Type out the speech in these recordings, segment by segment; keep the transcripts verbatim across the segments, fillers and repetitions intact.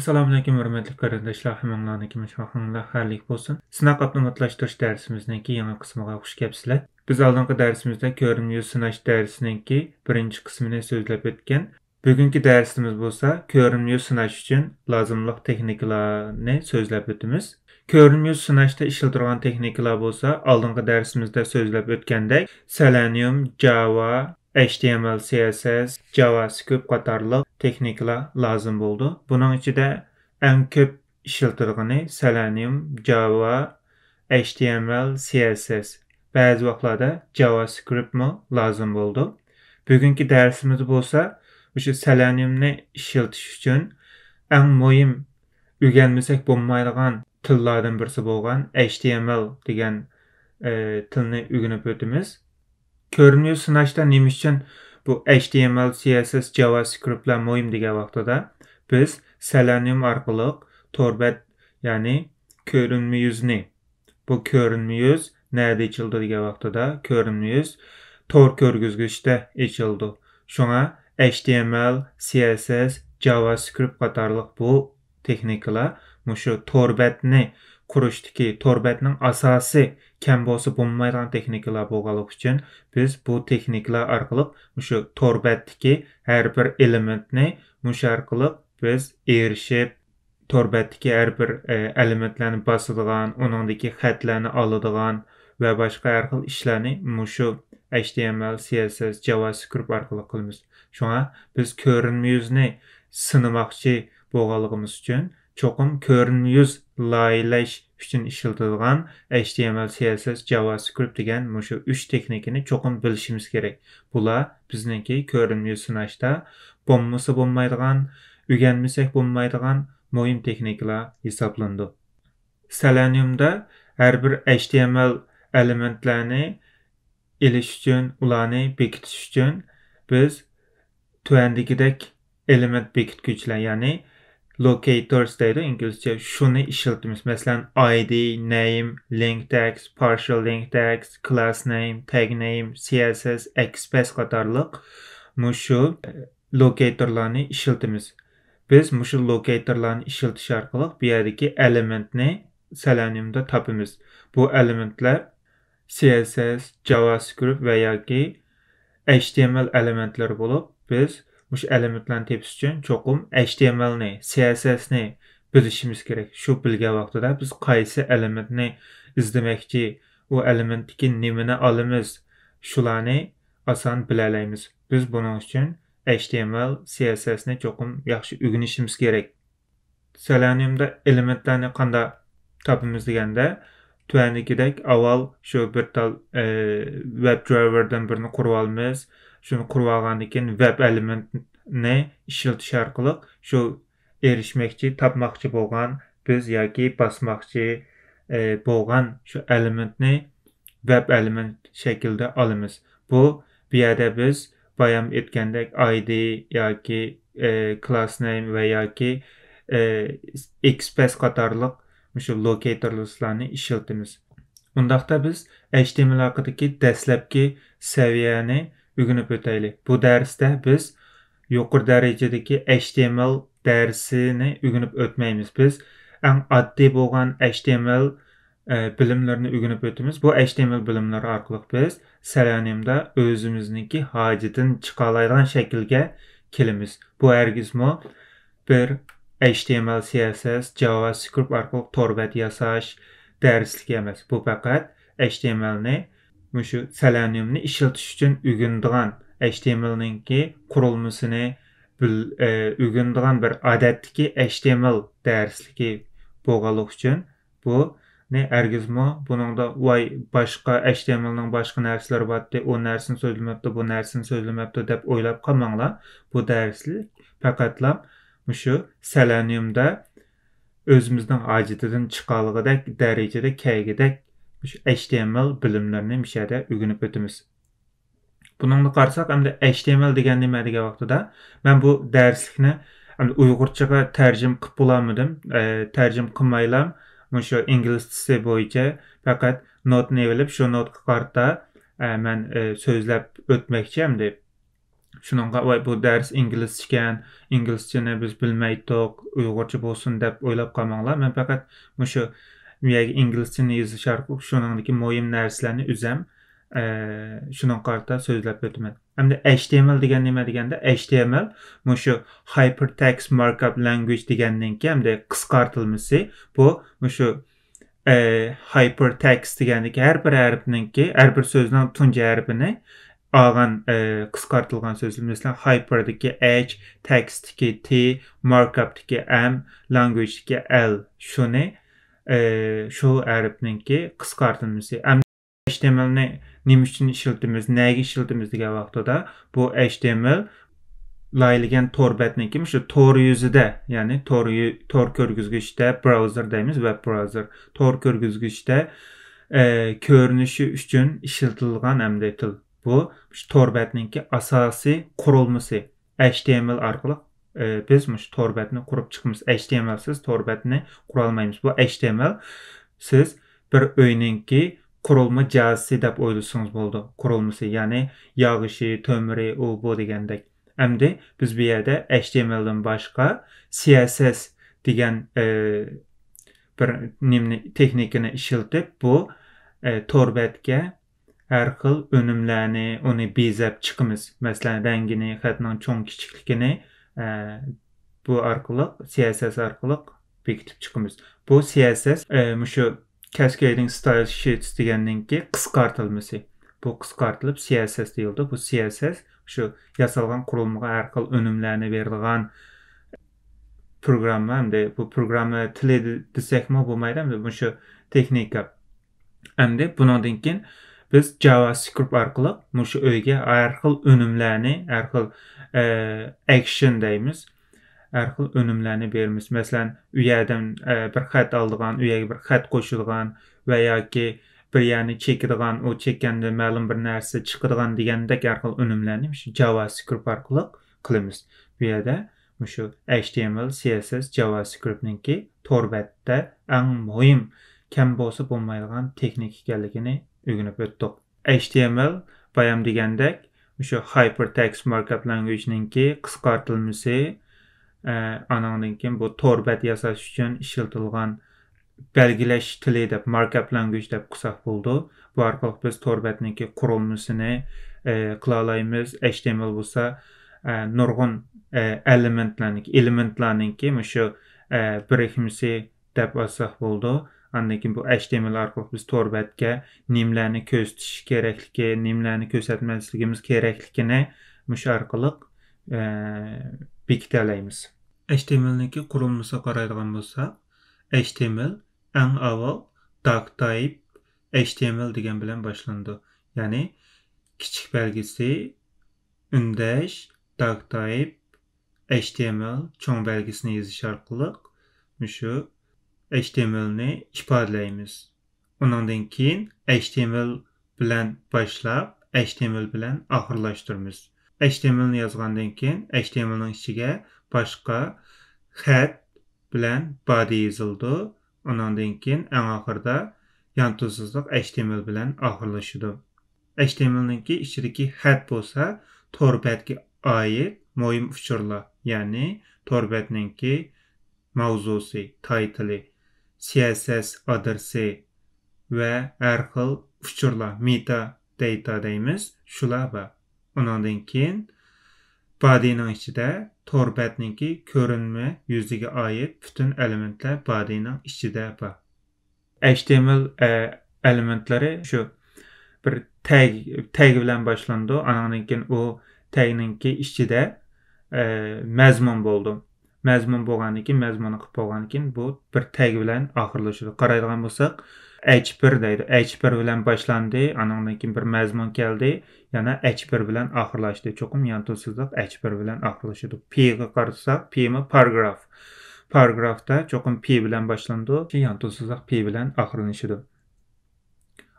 ئەسسالامۇئەلەيكۇم، ھۆرمەتلىك قېرىنداشلار، ھەممىڭلارنىڭكى مۇشۇ ۋاقتىڭلار خەيرلىك بولسۇن. سىناق ئاپتوماتلاشتۇرۇش دەرسىمىزنىڭكى يېڭى قىسمىغا خۇش كەپسىلەر. بىز ئالدىنقى دەرسىمىزدە كۆرۈنمە يۈز سىناش دەرسىنىڭكى بىرىنچى قىسمىنى سۆزلەپ ئۆتكەن. بۈگۈنكى دەرسىمىز بولسا كۆرۈنمە يۈز سىناش ئۈچۈن لازىملىق تېخنىكىلارنى سۆزلەپ ئۆتىمىز. كۆرۈنمە يۈز سىناشتا ئىشلىتىدىغان تېخنىكىلار بولسا ئالدىنقى دەرسىمىزدە سۆزلەپ ئۆتكەندەك سېلېنىيۇم، جاۋا، ئەيچ تى ئېم ئېل، سى ئېس ئېس، جاۋاسكرىپت قاتارلىق تېخنىكىلار لازىم بولىدۇ. بۇنىڭ ئىچىدە ئەڭ كۆپ ئىشلىتىدىغىنى سېلېنىيۇم، جاۋا، ئەيچ تى ئېم ئېل، سى ئېس ئېس، بەزى ۋاقىتلاردا جاۋاسكرىپتمۇ لازىم بولىدۇ. بۈگۈنكى دەرسىمىزدە بولسا مۇشۇ سېلېنىيۇمنى ئىشلىتىش ئۈچۈن ئەڭ مۇھىم ئۆگەنمىسەك بولمايدىغان تىللاردىن بىرسى بولغان ئەيچ تى ئېم ئېل دېگەن، ئە، تىلنى ئۆگىنىپ ئۆتىمىز. كۆرۈنمە يۈز سىناشتا نېمە ئۈچۈن بۇ ئەيچ تى ئېم ئېل، سى ئېس ئېس، جاۋاسكرىپتلار مۇھىم دېگەن ۋاقتىدا، بىز سېلېنىيۇم ئارقىلىق تور بەت، يەنى كۆرۈنمە يۈزنى، بۇ كۆرۈنمە يۈز نەدە ئېچىلىدۇ دېگەن ۋاقتىدا، كۆرۈنمە يۈز تور كىرگۈزگۈچتە ئېچىلىدۇ. شۇڭا ئەيچ تى ئېم ئېل، سى ئېس ئېس، جاۋاسكرىپت قاتارلىق بۇ تېخنىكىلار مۇشۇ تور بەتنى قۇرۇشتىكى، تور بەتنىڭ ئاساسى كەم بولسا بولمايدىغان تېخنىكىلار بولغانلىقى ئۈچۈن، بىز بۇ تېخنىكىلار ئارقىلىق مۇشۇ تور بەتتىكى ھەر بىر ئېلېمېنتنى مۇشۇ ئارقىلىق بىز ئېرىشىپ، تور بەتتىكى ھەر بىر، ئە، ئېلېمېنتلارنى باسىدىغان، ئۇنىڭدىكى خەتلەرنى ئالىدىغان ۋە باشقا ھەر خىل ئىشلارنى مۇشۇ ئەيچ تى ئېم ئېل، سى ئېس ئېس، جاۋاسكرىپت ئارقىلىق قىلىمىز. شۇڭا بىز كۆرۈنمە يۈزنى سىنىماقچى بولغانلىقىمىز ئۈچۈن، چوقۇم كۆرۈنمە يۈز لايىھەلەش ئۈچۈن ئىشلىتىدىغان ئەيچ تى ئېم ئېل، سى ئېس ئېس، جاۋاسكرىپت دېگەن مۇشۇ ئۈچ تېخنىكىنى چوقۇم بىلىشىمىز كېرەك. بۇلار بىزنىڭكى كۆرۈنمە يۈز سىناشتا بولمىسا بولمايدىغان، ئۆگەنمىسەك بولمايدىغان مۇھىم تېخنىكىلار ھېسابلىنىدۇ. سېلېنىيۇمدا ھەر بىر ئەيچ تى ئېم ئېل ئېلېمېنتلارنى ئېلىش ئۈچۈن، ئۇلارنى بېكىتىش ئۈچۈن بىز تۆۋەندىكىدەك ئېلېمېنت بېكىتكۈچلەر، يەنى لوكېيتورس دەيدۇ ئىنگلىزچە، شۇنى ئىشلىتىمىز. مەسىلەن، ئاي دى، نەيم، لىنك تەگس، پارشىيال لىنك تەگس، كلاس نەيم، تەگ نەيم، سى ئېس ئېس، ئېكسپرېس قاتارلىق مۇشۇ لوكېيتورلارنى ئىشلىتىمىز. بىز مۇشۇ لوكېيتورلارنى ئىشلىتىش ئارقىلىق بۇ يەردىكى ئېلېمېنتنى سېلېنىيۇمدا تاپىمىز. بۇ ئېلېمېنتلار سى ئېس ئېس، جاۋاسكرىپت ۋە ياكى ئەيچ تى ئېم ئېل ئېلېمېنتلىرى بولۇپ، بىز مۇشۇ ئېلېمېنتلارنى تېپىش ئۈچۈن چوقۇم ئەيچ تى ئېم ئېلنى، سى ئېس ئېسنى بىلىشىمىز كېرەك. شۇ بىلگەن ۋاقتىدا بىز قايسى ئېلېمېنتنى ئىزدىمەكچى، ئۇ ئېلېمېنتتىكى نېمىنى ئالىمىز، شۇلارنى ئاسان بىلەلەيمىز. بىز بۇنىڭ ئۈچۈن ئەيچ تى ئېم ئېل، سى ئېس ئېسنى چوقۇم ياخشى ئۆگىنىشىمىز كېرەك. سېلېنىيۇمدا ئېلېمېنتلارنى قانداق تاپىمىز دېگەندە، تۆۋەندىكىدەك ئاۋۋال شۇ بىر تال، ئى، ۋېب درايۋېردىن بىرنى قۇرۇۋالىمىز. شۇنى قۇرۇۋالغاندىن كېيىن ۋېب ئېلېمېنتنى ئىشلىتىش ئارقىلىق شۇ ئېرىشمەكچى، تاپماقچى بولغان بىز ياكى باسماقچى، ئى، بولغان شۇ ئېلېمېنتنى ۋېب ئېلېمېنت شەكلىدە ئالىمىز. بۇ، بۇ يەردە بىز بايام ئۆتكەندەك ئاي دى ياكى، ئى، كلاس نەيم ۋە ياكى، ئى، ئېكسپرېس قاتارلىق مۇشۇ لوكېيتورلارنى ئىشلىتىمىز. ئۇنداقتا بىز ئەيچ تى ئېم ئېل ھەققىدىكى دەسلەپكى سەۋىيەنى ئۆگىنىپ ئۆتەيلى. بۇ دەرستە بىز يۇقىرى دەرىجىدىكى ئەيچ تى ئېم ئېل دەرسىنى ئۆگىنىپ ئۆتمەيمىز. بىز ئەڭ ئاددىي بولغان ئەيچ تى ئېم ئېل، ئە، بىلىملىرىنى ئۆگىنىپ ئۆتىمىز. بۇ ئەيچ تى ئېم ئېل بىلىملىرى ئارقىلىق بىز سېلېنىيۇمدا ئۆزىمىزنىڭكى ھاجىتىدىن چىقالايدىغان شەكىلگە كېلىمىز. بۇ ھەرگىزمۇ بىر ئەيچ تى ئېم ئېل، سى ئېس ئېس، جاۋاسكرىپت ئارقىلىق تور بەت ياساش دەرسلىكى ئەمەس. بۇ پەقەت ئەيچ تى ئېم ئېلنى، مۇشۇ سېلېنىيۇمنى ئىشلىتىش ئۈچۈن ئۆگىنىدىغان، ئەيچ تى ئېم ئېلنىڭكى قۇرۇلمىسىنى بىل-، ئە، ئۆگىنىدىغان بىر ئادەتتىكى ئەيچ تى ئېم ئېل دەرسلىكى بولغانلىقى ئۈچۈن، بۇنى ھەرگىزمۇ بۇنىڭدا، ۋاي، باشقا ئەيچ تى ئېم ئېلنىڭ باشقا نەرسىلىرى بارتتى، ئۇ نەرسىنى سۆزلىمەپتۇ، بۇ نەرسىنى سۆزلىمەپتۇ دەپ ئويلاپ قالماڭلار. بۇ دەرسلىك پەقەتلا مۇشۇ سېلېنىيۇمدا ئۆزىمىزنىڭ ھاجىتىدىن چىقالىغۇدەك دەرىجىدە كەلگۈدەك مۇشۇ ئەيچ تى ئېم ئېل بىلىملىرىنى مۇشۇ يەردە ئۆگىنىپ ئۆتىمىز. بۇنىڭدا قارىساق، ئەمدى ئەيچ تى ئېم ئېل دېگەن نېمە دېگەن ۋاقتىدا، مەن بۇ دەرسلىكنى ئەمدى ئۇيغۇرچىغا تەرجىمە قىلىپ بولالمىدىم. ئە، تەرجىمە قىلمايلا، مۇشۇ ئىنگلىزچىسى بويىچە پەقەت نوتنى ئېلىپ، شۇ نوتقا قارىتا، ئە، مەن، ئە، سۆزلەپ ئۆتمەكچى ئەمدى. شۇنىڭغا، ۋاي، بۇ دەرس ئىنگلىزچىكەن، ئىنگلىزچىنى بىز بىلمەيتتۇق، ئۇيغۇرچە بولسۇن دەپ ئويلاپ قالماڭلار. مەن پەقەت مۇشۇ بۇ يەرگە ئىنگلىزچىنى يېزىش ئارقىلىق شۇنىڭدىكى مۇھىم نەرسىلەرنى ئۆزەم، ئە، شۇنىڭغا قارىتا سۆزلەپ ئۆتىمەن. ئەمدى H T M L دېگەن نېمە دېگەندە، H T M L مۇشۇ Hypertext Markup Language دېگەننىڭكى ھەمدە قىسقارتىلمىسى. بۇ مۇشۇ، ئە، hypertext دېگەندىكى ھەر بىر ھەرپنىڭكى، ھەر بىر سۆزنىڭ تۇنجى ھەرپىنى ئالغان، ئە، قىسقارتىلغان سۆزلىرى. مەسىلەن، hyper دىكى H، text تىكى T، markup تىكى M، language دىكى L. شۇنى، ئە، شۇ ھەرپنىڭكى قىسقارتىلمىسى. ئەمدى H T M L نى نېمە ئۈچۈن ئىشلىتىمىز، نەگە ئىشلىتىمىز دېگەن ۋاقتىدا، بۇ H T M L لايىھەلىگەن تور بەتنىڭكى مۇشۇ تور يۈزىدە، يەنى تور يۈ-، تور كۆرگۈزگۈچتە، براۋزېر دەيمىز، ۋېب براۋزېر، تور كۆرگۈزگۈچتە، ئە، كۆرۈنۈشى ئۈچۈن ئىشلىتىلغان ئەمدى تىل. بۇ مۇشۇ تور بەتنىڭكى ئاساسىي قۇرۇلمىسى. H T M L ئارقىلىق، ئە، بىز مۇشۇ تور بەتنى قۇرۇپ چىقىمىز. H T M L سىز تور بەتنى قۇرالمايمىز. بۇ H T M L سىز بىر ئۆينىڭكى قۇرۇلما جازىسى دەپ ئويلىسىڭىز بولىدۇ. قۇرۇلمىسى، يەنى ياغىشى، تۆمۈرى، ئۇ، بۇ دېگەندەك. ئەمدى بىز بۇ يەردە H T M L دىن باشقا C S S دېگەن، ئە، بىر نېمىنى، تېخنىكىنى ئىشلىتىپ، بۇ، ئە، تور بەتكە ھەر خىل ئۈنۈملەرنى، ئۇنى بېزەپ چىقىمىز. مەسىلەن، رەڭگىنى، خەتنىڭ چوڭ كىچىكلىكىنى، ئە، بۇ ئارقىلىق، C S S ئارقىلىق بېكىتىپ چىقىمىز. بۇ C S S، ئە، مۇشۇ Cascading Style Sheets دېگەننىڭكى قىسقارتىلمىسى. بۇ قىسقارتىلىپ C S S دېيىلىدۇ. بۇ C S S شۇ ياسالغان قۇرۇلمىغا ھەر خىل ئۈنۈملەرنى بېرىدىغان پروگرامما، ئەمدى بۇ پروگرامما تىلى دېسەكمۇ بولمايدۇ، ئەمدى مۇشۇ تېخنىكا. ئەمدى بۇنىڭدىن كېيىن بىز JavaScript ئارقىلىق مۇشۇ ئۆيگە ھەر خىل ئۈنۈملەرنى، ھەر خىل، ئە، ئەكشن دەيمىز، ھەر خىل ئۈنۈملەرنى بېرىمىز. مەسىلەن، ئۇ يەردىن، ئە، بىر خەت ئالىدىغان، ئۇ يەرگە بىر خەت قوشىدىغان ۋە ياكى بىر يەرنى چېكىدىغان، ئۇ چېككەندە مەلۇم بىر نەرسە چىقىدىغان دېگەندەك ھەر خىل ئۈنۈملەرنى مۇشۇ JavaScript ئارقىلىق قىلىمىز. بۇ يەردە مۇشۇ H T M L، C S S، JavaScript نىڭكى تور بەتتە ئەڭ مۇھىم، كەم بولسا بولمايدىغان تېخنىكا ئىكەنلىكىنى ئۆگىنىپ ئۆتتۇق. H T M L بايام دېگەندەك مۇشۇ Hypertext Markup Language نىڭكى قىسقارتىلمىسى، ئە، ئانىڭدىن كېيىن بۇ تور بەت ياساش ئۈچۈن ئىشلىتىلغان بەلگىلەش تىلى دەپ، markup language دەپ قىلساق بولىدۇ. بۇ ئارقىلىق بىز تور بەتنىڭكى قۇرۇلمىسىنى، ئە، قىلالايمىز. H T M L بولسا، ئە، نۇرغۇن، ئە، ئېلېمېنتلارنىڭكى، ئېلېمېنتلارنىڭكى مۇشۇ، ئە، بىرىكمىسى دەپ ئالساق بولىدۇ. ئاندىن كېيىن بۇ H T M L ئارقىلىق بىز تور بەتكە نېمىلەرنى كۆرسىتىش كېرەكلىكى، نېمىلەرنى كۆرسەتمەسلىكىمىز كېرەكلىكىنى مۇشۇ ئارقىلىق، ئە، بېكىتەلەيمىز. H T M L نىڭكى قۇرۇلمىسىغا قارايدىغان بولساق، H T M L ئەڭ ئاۋۋال doctype H T M L دېگەن بىلەن باشلىنىدۇ. يەنى كىچىك بەلگىسى، ئۈندەش، doctype H T M L چوڭ بەلگىسىنى يېزىش ئارقىلىق مۇشۇ H T M L نى ئىپادىلەيمىز. ئۇنىڭدىن كېيىن H T M L بىلەن باشلاپ، H T M L بىلەن ئاخىرلاشتۇرىمىز. H T M L نى يازغاندىن كېيىن H T M L نىڭ ئىچىگە باشقا خەت بىلەن body يېزىلىدۇ. ئۇنىڭدىن كېيىن ئەڭ ئاخىرىدا يانتۇ سىزىق H T M L بىلەن ئاخىرلىشىدۇ. H T M L نىڭكى ئىچىدىكى خەت بولسا تور بەتكە ئائىت مۇھىم ئۇچۇرلار، يەنى تور بەتنىڭكى ماۋزۇسى، تايتىلى، C S S ئادرېسى ۋە ھەر خىل ئۇچۇرلار، مېتا داتا دەيمىز، شۇلار بار. ئۇنىڭدىن كېيىن body نىڭ ئىچىدە تور بەتنىڭكى كۆرۈنمە يۈزىگە ئائىت پۈتۈن ئېلېمېنتلار body نىڭ ئىچىدە بار. H T M L، ئە، ئېلېمېنتلىرى شۇ بىر تەگ، تەگ بىلەن باشلىنىدۇ. ئانىڭدىن كېيىن ئۇ تەگنىڭكى ئىچىدە، ئە، مەزمۇن بولىدۇ. مەزمۇن بولغاندىن كېيىن، مەزمۇننى قىلىپ بولغاندىن كېيىن بۇ بىر تەگ بىلەن ئاخىرلىشىدۇ. قارايدىغان بولساق، H بىر دەيدۇ. H بىر بىلەن باشلاندى، ئانىڭدىن كېيىن بىر مەزمۇن كەلدى، يەنە H بىر بىلەن ئاخىرلاشتى. چوقۇم يانتۇ سىزىق H بىر بىلەن ئاخىرلىشىدۇ. P غا قارىساق، P مۇ پاراگراف. پاراگرافتا چوقۇم P بىلەن باشلىنىدۇ، يانتۇ سىزىق P بىلەن ئاخىرلىشىدۇ.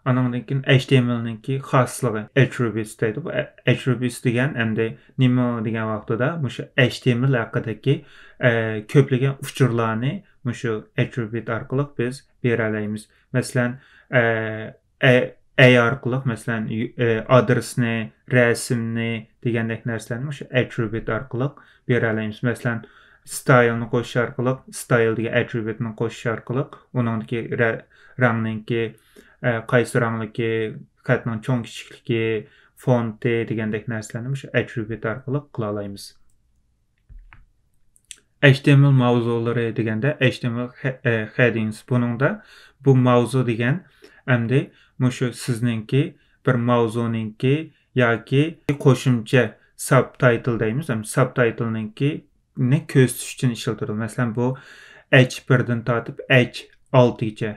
ئانىڭدىن كېيىن H T M L نىڭكى خاسلىقى، attributes دەيدۇ. بۇ attributes دېگەن ئەمدى نېمە دېگەن ۋاقتىدا مۇشۇ H T M L ھەققىدىكى، ئە، كۆپلىگەن ئۇچۇرلارنى مۇشۇ attribute ئارقىلىق بىز بېرەلەيمىز. مەسىلەن، ئە، ئە، ئەي ئارقىلىق، مەسىلەن، يۇ-، ئە، ئادرېسنى، رەسىمنى دېگەندەك نەرسىلەرنى مۇشۇ ئەترىبۇت ئارقىلىق بېرەلەيمىز. مەسىلەن، ستايلنى قوشۇش ئارقىلىق، ستايل دېگەن ئەترىبۇتنى قوشۇش ئارقىلىق ئۇنىڭدىكى رە-، رەڭنىڭكى، ئە، قايسى رەڭلىكى، خەتنىڭ چوڭ كىچىكلىكى، فونتى دېگەندەك نەرسىلەرنى مۇشۇ ئەترىبۇت ئارقىلىق قىلالايمىز. ئەچ تى ئېم ئېل ماۋزۇلىرى دېگەندە، ئەچ تى ئېم ئېل خە-، ئە، خېدىنگس. بۇنىڭدا بۇ ماۋزۇ دېگەن ئەمدى مۇشۇ سىزنىڭكى بىر ماۋزۇنىڭكى ياكى قوشۇمچە سابتايتىل دەيمىز، ھەم سابتايتىلنىڭكىنى كۆرسىتىش ئۈچۈن ئىشلىتىلىدۇ. مەسىلەن، بۇ ئەچ بىردىن تارتىپ ئەچ ئالتىگىچە،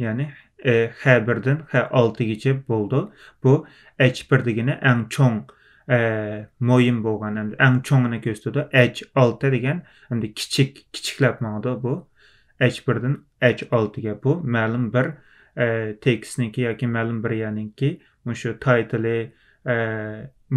يەنى، ئە، خە بىردىن خە ئالتىگىچە بولىدۇ. بۇ ئەچ بىر دېگىنى ئەڭ چوڭ، ئە، مۇھىم بولغان، ئەمدى ئەڭ چوڭىنى كۆرسىتىدۇ. ئەچ ئالتە دېگەن ئەمدى كىچىك، كىچىكلەپ ماڭىدۇ. بۇ ئەچ بىردىن ئەچ ئالتىگە. بۇ مەلۇم بىر، ئە، تېكىستنىڭكى ياكى مەلۇم بىر يەرنىڭكى مۇشۇ تايتىلى، ئە،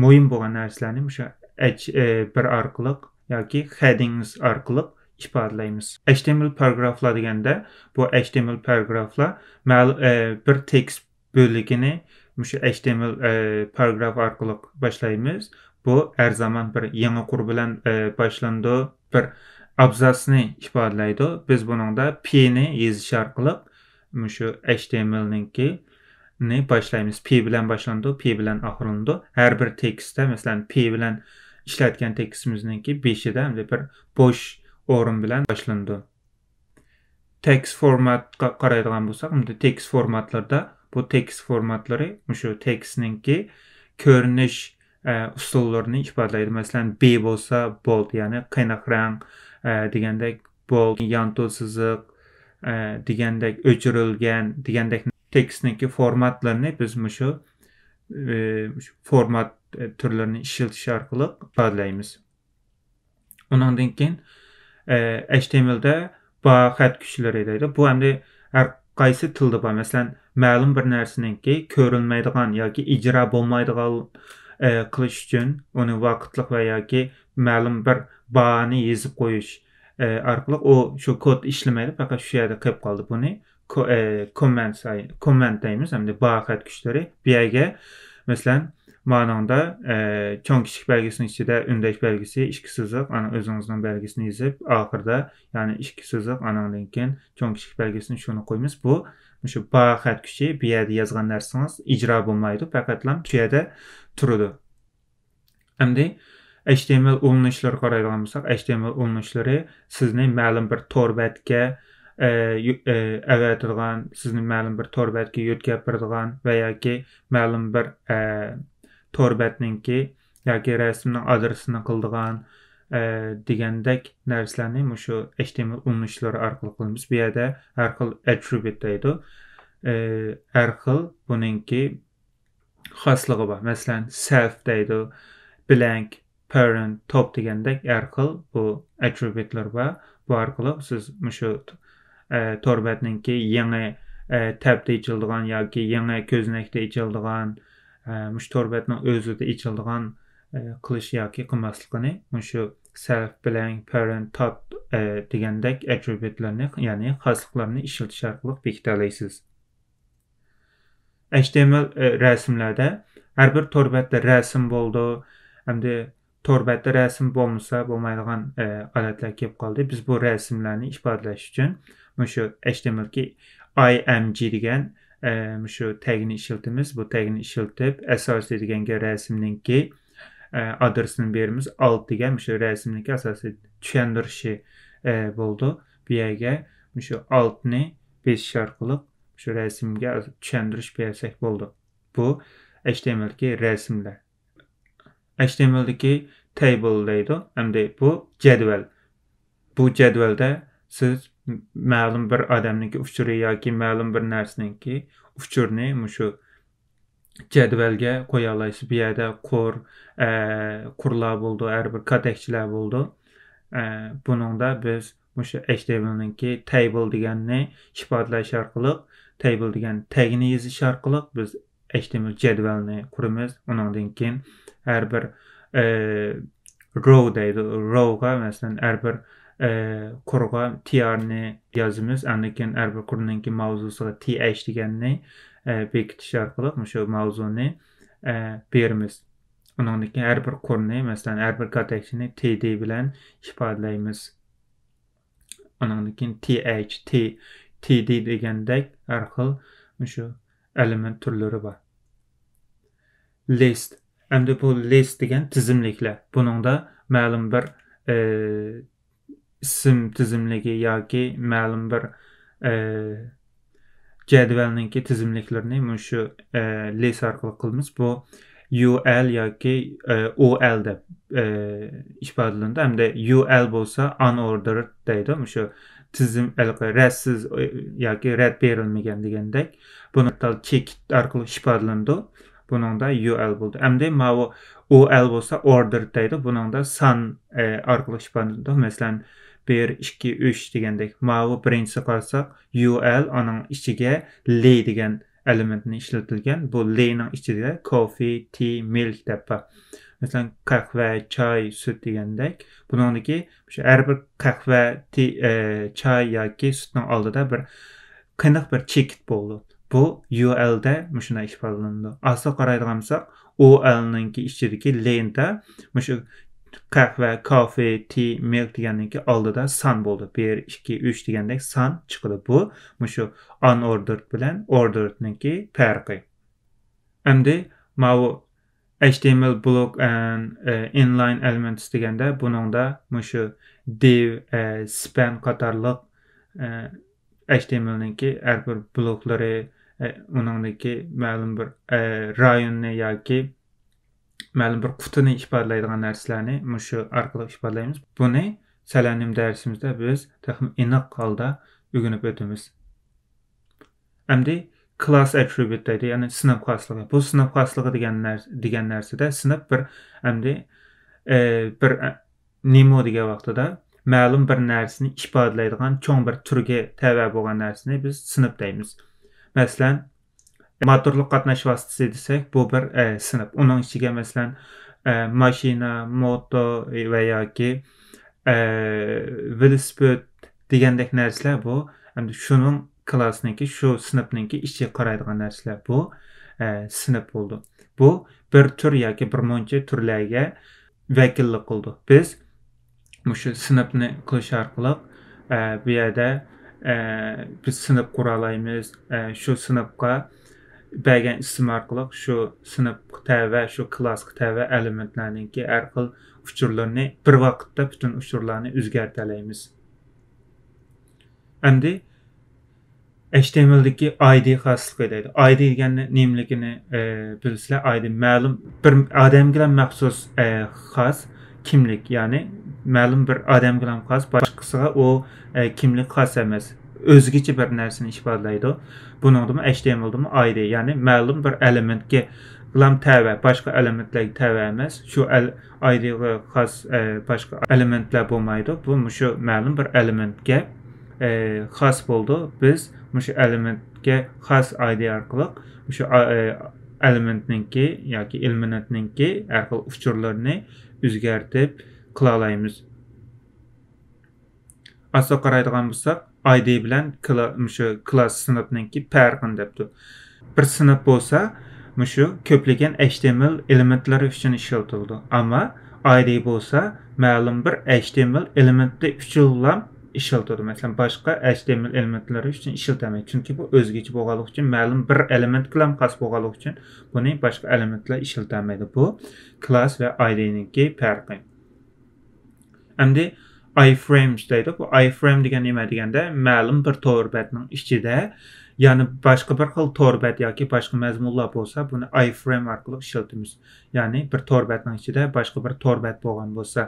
مۇھىم بولغان نەرسىلەرنى مۇشۇ ئەچ، ئە، بىر ئارقىلىق ياكى خېدىنگس ئارقىلىق ئىپادىلەيمىز. ئەچ تى ئېم ئېل پاراگرافلار دېگەندە، بۇ ئەچ تى ئېم ئېل پاراگرافلار مەل-، ئە، بىر تېكىست بۆلىكىنى مۇشۇ ئەچ تى ئېم ئېل، ئە، پاراگراف ئارقىلىق باشلايمىز. بۇ ھەر زامان بىر يېڭى قۇر بىلەن، ئە، باشلىنىدۇ. بىر ئابزاسنى ئىپادىلەيدۇ. بىز بۇنىڭدا پنى يېزىش ئارقىلىق مۇشۇ ئەچ تى ئېم ئېلنىڭكىنى باشلايمىز. پى بىلەن باشلىنىدۇ، پى بىلەن ئاخىرلىنىدۇ. ھەر بىر تېكىستتە، مەسىلەن، پى بىلەن ئىشلەتكەن تېكىستىمىزنىڭكى بېشىدا ئەمدى بىر بوش ئورۇن بىلەن باشلىنىدۇ. تېكىست فورماتقا قارايدىغان بولساق، ئەمدى تېكىست فورماتلىرىدا بۇ تېكىست فورماتلىرى مۇشۇ تېكىستنىڭكى كۆرۈنۈش، ئە، ئۇسۇللىرىنى ئىپادىلەيدۇ. مەسىلەن، بى بولسا بولد، يەنى قېنىق رەڭ، ئە، دېگەندەك، بولد، يانتۇ سىزىق، ئە، دېگەندەك، ئۆچۈرۈلگەن دېگەندەك تېكىستنىڭكى فورماتلىرىنى بىز مۇشۇ، ئە، مۇشۇ فورمات، ئە، تۈرلىرىنى ئىشلىتىش ئارقىلىق ئىپادىلەيمىز. ئۇنىڭدىن كېيىن، ئە، ئەچ تى ئېم ئېلدا بار خەت كۈچلىرى دەيدۇ. بۇ ئەمدى ھەر قايسى تىلدا بار. مەسىلەن، مەلۇم بىر نەرسىنىڭكى كۆرۈلمەيدىغان ياكى ئىجرا بولمايدىغان، ئە، قىلىش ئۈچۈن ئۇنى ۋاقىتلىق ۋە ياكى مەلۇم بىر بارنى يېزىپ قويۇش، ئە، ئارقىلىق ئۇ شۇ كود ئىشلىمەيدۇ، پەقەت شۇ يەردە قېلىپ قالدى. بۇنى كو-، ئە، كوممېنت ساي-، كوممېنت دەيمىز، ئەمدى بار خەت كۈچلىرى. بۇ يەرگە، مەسىلەن، مانىڭدا، ئە، چوڭ كىچىك بەلگىسىنىڭ ئىچىدە ئۈندەش بەلگىسى، ئىككى سىزىق، ئانا ئۆزىڭىزنىڭ بەلگىسىنى يېزىپ، ئاخىرىدا يەنى ئىككى سىزىق، ئانىڭدىن كېيىن چوڭ كىچىك بەلگىسىنى شۇنى قويىمىز. بۇ، مۇشۇ بار خەت كۈچى، بۇ يەردە يازغان نەرسىڭىز ئىجرا بولمايدۇ، پەقەتلا شۇ يەردە تۇرىدۇ. ئەمدى ئەچ تى ئېم ئېل ئۇلىنىشلىرىغا قارايدىغان بولساق، ئەچ تى ئېم ئېل ئۇلىنىشلىرى سىزنى مەلۇم بىر تور بەتكە، ئە، يۆ-، ئە، ئەۋەتىدىغان، سىزنى مەلۇم بىر تور بەتكە يۆتكەپ بېرىدىغان ۋە ياكى مەلۇم بىر، ئە، تور بەتنىڭكى ياكى رەسىمنىڭ ئادرېسىنى قىلىدىغان، ئە، دېگەندەك نەرسىلەرنى مۇشۇ ئەچ تى ئېم ئېل ئۇلىنىشلىرى ئارقىلىق قىلىمىز. بۇ يەردە ھەر خىل ئەترىبۇت دەيدۇ. ئە، ھەر خىل بۇنىڭكى خاسلىقى بار. مەسىلەن، سەلف دەيدۇ، بلەنك، پېرېنت، توپ دېگەندەك ھەر خىل بۇ ئەترىبۇتلار بار. بۇ ئارقىلىق سىز مۇشۇ، ئە، تور بەتنىڭكى يېڭى، ئە، تەبتە ئېچىلىدىغان ياكى يېڭى كۆزنەكتە ئېچىلىدىغان، ئە، مۇشۇ تور بەتنىڭ ئۆزىدە ئېچىلىدىغان، ئە، قىلىش ياكى قىلماسلىقىنى مۇشۇ سەلف، بلەنك، پېرېنت، توپ، ئە، دېگەندەك ئەترىبۇتلارنى، يەنى خاسلىقلارنى ئىشلىتىش ئارقىلىق بېكىتەلەيسىز. ئەچ تى ئېم ئېل، ئە، رەسىملەردە ھەر بىر تور بەتتە رەسىم بولىدۇ. ئەمدى تور بەتتە رەسىم بولمىسا بولمايدىغان، ئە، ھالەتلەر كېلىپ قالدى. بىز بۇ رەسىملەرنى ئىپادىلەش ئۈچۈن مۇشۇ ئەچ تى ئېم ئېلدىكى ئاي ئېم جى دېگەن، ئە، مۇشۇ تەگنى ئىشلىتىمىز. بۇ تەگنى ئىشلىتىپ، ئاساسىي دېگەنگە رەسىمنىڭكى، ئە، ئادرېسىنى بېرىمىز. ئالت دېگەن مۇشۇ رەسىمنىڭكى ئاساسىي چۈشەندۈرۈشى، ئە، بولىدۇ. بۇ يەرگە مۇشۇ ئالتنى بېسىش ئارقىلىق شۇ رەسىمگە چۈشەندۈرۈش بەرسەك بولىدۇ. بۇ ئەچ تى ئېم ئېلدىكى رەسىملەر. ئەچ تى ئېم ئېلدىكى تەيبىل دەيدۇ. ئەمدى بۇ جەدۋەل. بۇ جەدۋەلدە سىز مەلۇم بىر ئادەمنىڭكى ئۇچۇرى ياكى مەلۇم بىر نەرسىنىڭكى ئۇچۇرىنى مۇشۇ جەدۋەلگە قويالايسىز. بۇ يەردە قۇر، ئە، قۇرلار بولىدۇ، ھەر بىر كاتەكچىلەر بولىدۇ. ئە، بۇنىڭدا بىز مۇشۇ ئەچ تى ئېم ئېلنىڭكى تەيبىل دېگەننى ئىپادىلەش ئارقىلىق، تەيبىل دېگەن تەگنى يېزىش ئارقىلىق بىز ئەچ تى ئېم ئېل جەدۋەلنى قۇرىمىز. ئۇنىڭدىن كېيىن ھەر بىر، ئە، رو دەيدۇ. روغا، مەسىلەن، ھەر بىر، ئە، قۇرغا تى ئارنى يازىمىز. ئاندىن كېيىن ھەر بىر قۇرنىڭكى ماۋزۇسىغا تى ئەچ دېگەننى، ئە، بېكىتىش ئارقىلىق مۇشۇ ماۋزۇنى، ئە، بېرىمىز. ئۇنىڭدىكى ھەر بىر قۇرنى، مەسىلەن، ھەر بىر كاتەكچىنى تى دى بىلەن ئىپادىلەيمىز. ئۇنىڭدىن كېيىن تى ئەيچ، تى، تى دى دېگەندەك ھەر خىل مۇشۇ ئەلېمېنت تۈرلىرى بار. لىست. ئەمدى بۇ لىست دېگەن تىزىملىكلەر. بۇنىڭدا مەلۇم بىر، ئى، ئىسىم تىزىملىكى ياكى مەلۇم بىر، ئى، جەدۋەلنىڭكى تىزىملىكلىرىنى مۇشۇ، ئى، لىست ئارقىلىق قىلىمىز. بۇ يۇ ئەل ياكى، ئى، ئو ئەل دەپ، ئى، ئىپادىلىنىدۇ. ھەمدە يۇ ئەل بولسا unordered دەيدۇ. مۇشۇ تىزىم، ھېلىقى رەتسىز، ئى، ياكى رەت بېرىلمىگەن دېگەندەك. بۇنى چېكىت ئارقىلىق ئىپادىلىنىدۇ. بۇنىڭدا يۇ ئەل بولدى. ئەمدى ماۋۇ ئو ئەل بولسا ordered دەيدۇ. بۇنىڭدا سان، ئى، ئارقىلىق ئىپادىلىنىدۇ. مەسىلەن، بىر، ئىككى، ئۈچ دېگەندەك. ماۋۇ بىرىنچىسىگە قارىساق، يۇ ئەل، ئانىڭ ئىچىگە لى دېگەن ئەلېمېنتنى ئىشلىتىلگەن. بۇ لىنىڭ ئىچىدە كوفى، تى، مىلك دەپ بار. مەسىلەن، قەھۋە، چاي، سۈت دېگەندەك. بۇنىڭدىكى شۇ ھەر بىر قەھۋە، تى، ئى، چاي ياكى سۈتنىڭ ئالدىدا بىر قېنىق بىر چېكىت بولىدۇ. بۇ يۇ ئەلدە مۇشۇنداق ئىپادىلىنىدۇ. ئاستىغا قارايدىغان بولساق، ئو ئەلنىڭكى ئىچىدىكى لىندا مۇشۇ قەھۋە، كافې، تى، مىلك دېگەننىڭكى ئالدىدا سان بولىدۇ. بىر، ئىككى، ئۈچ دېگەندەك سان چىقىدۇ. بۇ مۇشۇ unordered بىلەن orderedنىڭكى پەرقى. ئەمدى ماۋۇ H T M L block and، ئە، inline elements دېگەندە بۇنىڭدا مۇشۇ div، ئە، span قاتارلىق، ئە، H T M L نىڭكى ھەر بىر بلوكلىرى، ئە، ئۇنىڭدىكى مەلۇم بىر، ئە، رايوننى ياكى مەلۇم بىر قۇتىنى ئىپادىلەيدىغان نەرسىلەرنى مۇشۇ ئارقىلىق ئىپادىلەيمىز. بۇنى سەلەنىم دەرسىمىزدە بىز تېخىمۇ ئېنىق ھالدا ئۆگىنىپ ئۆتىمىز. ئەمدى class attribute دەيدۇ، يەنى سىنىپ خاسلىقى. بۇ سىنىپ خاسلىقى دېگەن نەرس-، دېگەن نەرسىدە سىنىپ بىر ئەمدى، ئە، بىر، ئە، نېمو دېگەن ۋاقتىدا مەلۇم بىر نەرسىنى ئىپادىلەيدىغان چوڭ بىر تۈرگە تەۋە بولغان نەرسىنى بىز سىنىپ دەيمىز. مەسىلەن، موتورلۇق قاتناش ۋاسىتىسى دېسەك، بۇ بىر، ئە، سىنىپ. ئۇنىڭ ئىچىگە، مەسىلەن، ئە، ماشىنا، موتو ۋە ياكى، ئە، ۋېلىسىپىت دېگەندەك نەرسىلەر بۇ. ئەمدى شۇنىڭ كلاسنىڭكى، شۇ سىنىپنىڭكى ئىچىگە قارايدىغان نەرسىلەر بۇ، ئە، سىنىپ بولىدۇ. بۇ بىر تۈر ياكى بىر مۇنچە تۈرلەرگە ۋەكىللىك قىلىدۇ. بىز مۇشۇ سىنىپنى قىلىش ئارقىلىق، ئە، بۇ يەردە، ئە، بىز سىنىپ قۇرالايمىز. ئە، شۇ سىنىپقا بەرگەن ئىسىم ئارقىلىق شۇ سىنىپقا تەۋە، شۇ كلاسقا تەۋە ئەلېمېنتلەرنىڭكى ھەر خىل ئۇچۇرلىرىنى بىر ۋاقىتتا پۈتۈن ئۇچۇرلارنى ئۆزگەرتەلەيمىز. ئەمدى H T M L دىكى I D خاسلىقى دەيدۇ. I D دېگەننى نېمىلىكىنى، ئە، بىلىسىلەر. I D مەلۇم بىر ئادەمگىلا مەخسۇس، ئە، خاس كىملىك، يەنى مەلۇم بىر ئادەمگىلا خاس، باشقىسىغا ئۇ، ئە، كىملىك خاس ئەمەس. ئۆزگىچە بىر نەرسىنى ئىپادىلەيدۇ. بۇنىڭدىمۇ H T M L دىمۇ I D، يەنى مەلۇم بىر ئەلېمېنتكە تەۋە، باشقا ئەلېمېنتلەرگە تەۋە ئەمەس. شۇ ئەل-، I D غا خاس، ئە، باشقا ئەلېمېنتلەر بولمايدۇ. بۇ مۇشۇ مەلۇم بىر ئەلېمېنتكە، ئە، خاس بولىدۇ. بىز مۇشۇ ئەلېمېنتكە خاس I D ئارقىلىق مۇشۇ، ئە، ئەلېمېنتنىڭكى ياكى ئېلېمېنتنىڭكى ھەر خىل ئۇچۇرلىرىنى ئۆزگەرتىپ قىلالايمىز. ئاستىغا قارايدىغان بولساق، I D بىلەن كلا-، مۇشۇ كلاس سىنىپنىڭكى پەرقىنى دەپتۇ. بىر سىنىپ بولسا، مۇشۇ كۆپلىگەن H T M L ئېلېمېنتلىرى ئۈچۈن ئىشلىتىلىدۇ. ئەمما I D بولسا، مەلۇم بىر H T M L ئېلېمېنتى ئۈچۈنلا ئىشلىتىدۇ. مەسىلەن، باشقا H T M L ئېلېمېنتلىرى ئۈچۈن ئىشلىتەلمەيدۇ. چۈنكى بۇ ئۆزگىچە بولغانلىقى ئۈچۈن، مەلۇم بىر ئېلېمېنتكىلا خاس بولغانلىقى ئۈچۈن بۇنى باشقا ئېلېمېنتلار ئىشلىتەلمەيدۇ. بۇ كلاس ۋە I D نىڭكى پەرقى. ئەمدى iframes دەيدۇ. بۇ iframe دېگەن نېمە دېگەندە، مەلۇم بىر تور بەتنىڭ ئىچىدە يەنە باشقا بىر خىل تور بەت ياكى باشقا مەزمۇنلار بولسا، بۇنى iframe ئارقىلىق ئىشلىتىمىز. يەنى بىر تور بەتنىڭ ئىچىدە باشقا بىر تور بەت بولغان بولسا،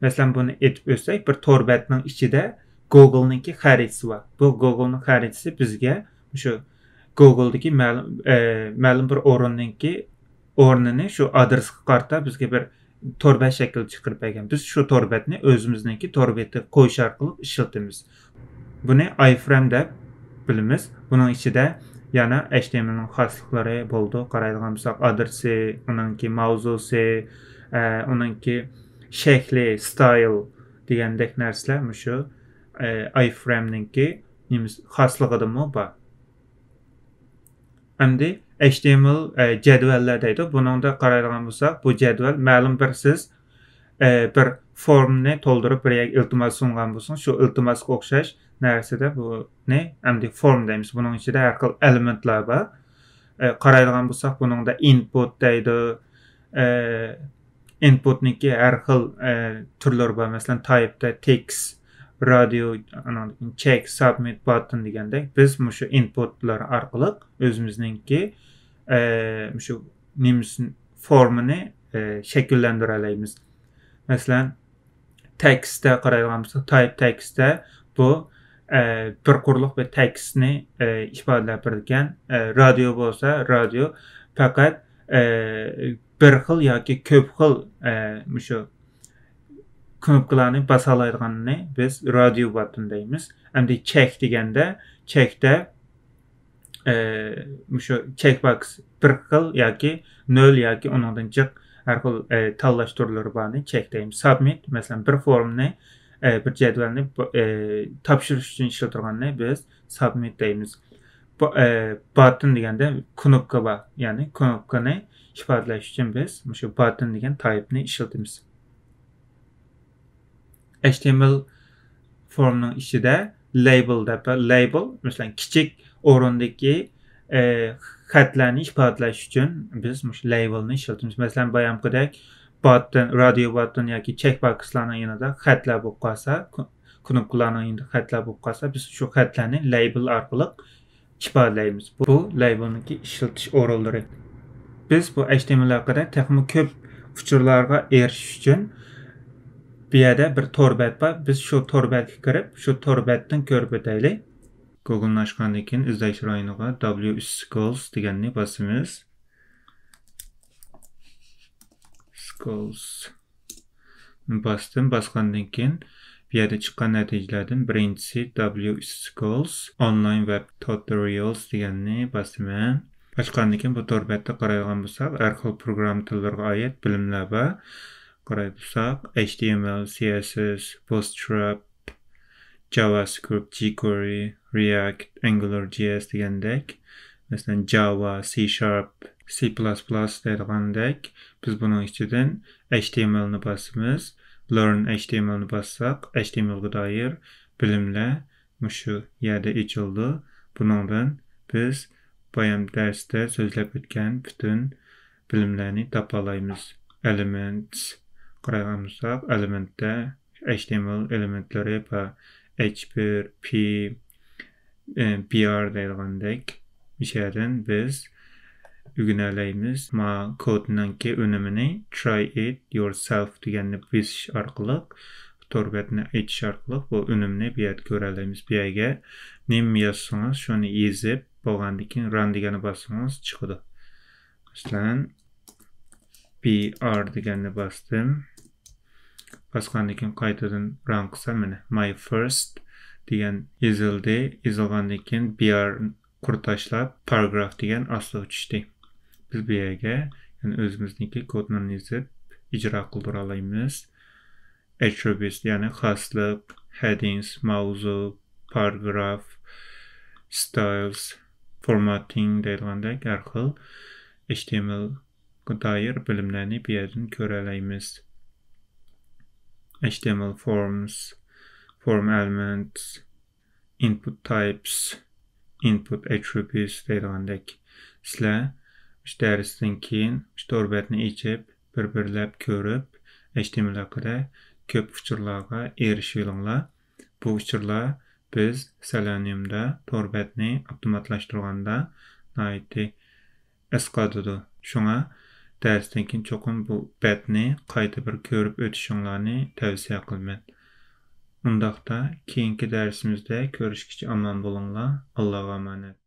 مەسىلەن، بۇنى ئېيتىپ ئۆتسەك، بىر تور بەتنىڭ ئىچىدە گوگلنىڭكى خەرىتىسى بار. بۇ گوگلنىڭ خەرىتىسى بىزگە مۇشۇ گوگلدىكى مەلۇم، ئە، مەلۇم بىر ئورۇننىڭكى ئورنىنى شۇ ئادرېسقا قارىتا بىزگە بىر تور بەت شەكلىدە چىقىرىپ بەرگەن. بىز شۇ تور بەتنى ئۆزىمىزنىڭكى تور بېتىگە قويۇش ئارقىلىق ئىشلىتىمىز. بۇنى iframe دەپ بىلىمىز. بۇنىڭ ئىچىدە يەنە H T M L نىڭ خاسلىقلىرى بولىدۇ. قارايدىغان بولساق، ئادرېسى، ئۇنىڭكى ماۋزۇسى، ئە، ئۇنىڭكى شەكلى، style دېگەندەك نەرسىلەر مۇشۇ، ئە، iframe نىڭكى نېمىسى، خاسلىقىدىمۇ بار. ئەمدى H T M L، ئە، جەدۋەللەر دەيدۇ. بۇنىڭدا قارايدىغان بولساق، بۇ جەدۋەل مەلۇم بىر سىز، ئە، بىر فورمنى تولدۇرۇپ، بىر يەرگە ئىلتىماس سۇنغان بولسىڭىز، شۇ ئىلتىماسقا ئوخشاش نەرسىدە بۇنى ئەمدى فورم دەيمىز. بۇنىڭ ئىچىدە ھەر خىل ئېلېمېنتلار بار. ئە، قارايدىغان بولساق، بۇنىڭدا ئىنپۇت دەيدۇ. ئە، ئىنپۇتنىڭكى ھەر خىل، ئە، تۈرلىرى بار. مەسىلەن، تايپتا تېكىست، رادىيو، ئاناندىن كېيىن چېك، سابمىت، باتتون دېگەندەك. بىز مۇشۇ ئىنپۇتلار ئارقىلىق ئۆزىمىزنىڭكى، ئە، مۇشۇ نېمىسىنى، فورمىنى، ئە، شەكىللەندۈرەلەيمىز. مەسىلەن، تېكىستتە قارايدىغان بولساق، تايپ تېكىستتە بۇ، ئە، بىر قۇرلۇق بىر تېكىستنى، ئە، ئىپادىلەپ بېرىدىكەن. ئە، رادىيو بولسا، رادىيو پەقەت، ئە، بىر خىل ياكى كۆپ خىل، ئە، مۇشۇ كنوپكىلارنى باسالايدىغاننى بىز رادىيو باتتون دەيمىز. ئەمدى چېك دېگەندە، چېكتە، ئە، مۇشۇ چېك باكس بىر خىل ياكى نۆل ياكى ئۇنىڭدىن جىق ھەر خىل، ئە، تاللاش تۈرلىرى بارنى چېك دەيمىز. سابمىت، مەسىلەن، بىر فورمنى، ئە، بىر جەدۋەلنى، ئە، تاپشۇرۇش ئۈچۈن ئىشلىتىدىغاننى بىز سابمىت دەيمىز. بۇ، ئە، باتتون دېگەندە كنوپكا بار. يەنى كنوپكىنى ئىپادىلەش ئۈچۈن بىز مۇشۇ باتتون دېگەن تايپنى ئىشلىتىمىز. H T M L فورمنىڭ ئىچىدە لەيبىل دەپ، لەيبىل، مەسىلەن، كىچىك ئورۇندىكى، ئە، خەتلەرنى ئىپادىلەش ئۈچۈن بىز مۇشۇ لەيبىلنى ئىشلىتىمىز. مەسىلەن، بايامقىدەك باتتون، رادىيو باتتون ياكى چېك باكسلارنىڭ يېنىدا خەتلەر بولۇپ قالسا، كۇ-، كنوپكىلارنىڭ يېنىدا خەتلەر بولۇپ قالسا، بىز شۇ خەتلەرنى لەيبىل ئارقىلىق ئىپادىلەيمىز. بۇ لەيبىلنىڭكى ئىشلىتىش ئورۇنلىرى. بىز بۇ H T M L ھەققىدە تېخىمۇ كۆپ ئۇچۇرلارغا ئېرىشىش ئۈچۈن بۇ يەردە بىر تور بەت بار. بىز شۇ تور بەتكە كىرىپ، شۇ تور بەتتىن كۆرۈپ ئۆتەيلى. گوگلنى ئاچقاندىن كېيىن ئىزدەش رايونىغا W Schools دېگەننى باسىمىز. Schools. باستىم. باسقاندىن كېيىن، بۇ يەردە چىققان نەتىجىلەردىن بىرىنچىسى W Schools Online Web Tutorials دېگەننى باسىمەن. ئاچقاندىن كېيىن، بۇ تور بەتتە قارايدىغان بولساق، ھەر خىل پروگرامما تىللىرىغا ئائىت بىلىملەر بار. قارايدۇق، H T M L, C S S, Bootstrap, JavaScript, jQuery, React, AngularJS دېگەندەك، مەسىلەن، Java, C Sharp, C plus plus دەيدىغاندەك، بىز بۇنىڭ ئىچىدىن H T M L نى باسىمىز. Learn H T M L نى باسساق، H T M L غا دائىر بىلىملەر مۇشۇ يەردە ئېچىلىدۇ. بۇنىڭدىن بىز بايام دەرستە سۆزلەپ ئۆتكەن پۈتۈن بىلىملەرنى تاپالايمىز. Elements قارايدىغان بولساق، ئېلېمېنتتە H T M L ئېلېمېنتلىرى بار. H بىر، P، ئى، B R دەيدىغاندەك، مۇشۇ يەردىن بىز ئۆگىنەلەيمىز. ما كودنىڭكى ئۈنۈمىنى try it yourself دېگەننى بېسىش ئارقىلىق، تور بەتنى ئېچىش ئارقىلىق بۇ ئۈنۈمنى بۇ يەردە كۆرەلەيمىز. بۇ يەرگە نېمە يازسىڭىز، شۇنى يېزىپ، بولغاندىن كېيىن run دېگەننى باسسىڭىز چىقىدۇ. مەسىلەن، B R دېگەننى باستىم. باسقاندىن كېيىن قايتىدىن run قىلسام، مانا، my first دېگەن يېزىلدى. يېزىلغاندىن كېيىن B R قۇر تاشلاپ، paragraph دېگەن ئاستىغا چۈشتى. بىز بۇ يەرگە يەنە ئۆزىمىزنىڭكى كودنى يېزىپ ئىجرا قىلدۇرالايمىز. Attributes، يەنى خاسلىق، headings، ماۋزۇ، paragraph، styles، formatting دەيدىغاندەك ھەر خىل H T M L دائىر بىلىملەرنى بۇ يەردىن كۆرەلەيمىز. H T M L forms، form elements، input types، input attributes دەيدىغاندەك. سىلەر مۇشۇ دەرستىن كېيىن مۇشۇ تور بەتنى ئېچىپ، بىر-بىرلەپ كۆرۈپ، H T M L ھەققىدە كۆپ ئۇچۇرلارغا ئېرىشىۋېلىڭلار. بۇ ئۇچۇرلار بىز Selenium دا تور بەتنى ئاپتوماتلاشتۇرغاندا ناھايىتى ئەسقاتىدۇ. شۇڭا دەرستىن كېيىن چوقۇم بۇ بەتنى قايتا بىر كۆرۈپ ئۆتۈشۈڭلارنى تەۋسىيە قىلىمەن. ئۇنداقتا كېيىنكى دەرسىمىزدە كۆرۈشكىچە ئامان بولۇڭلار. ئاللاغا ئامانەت.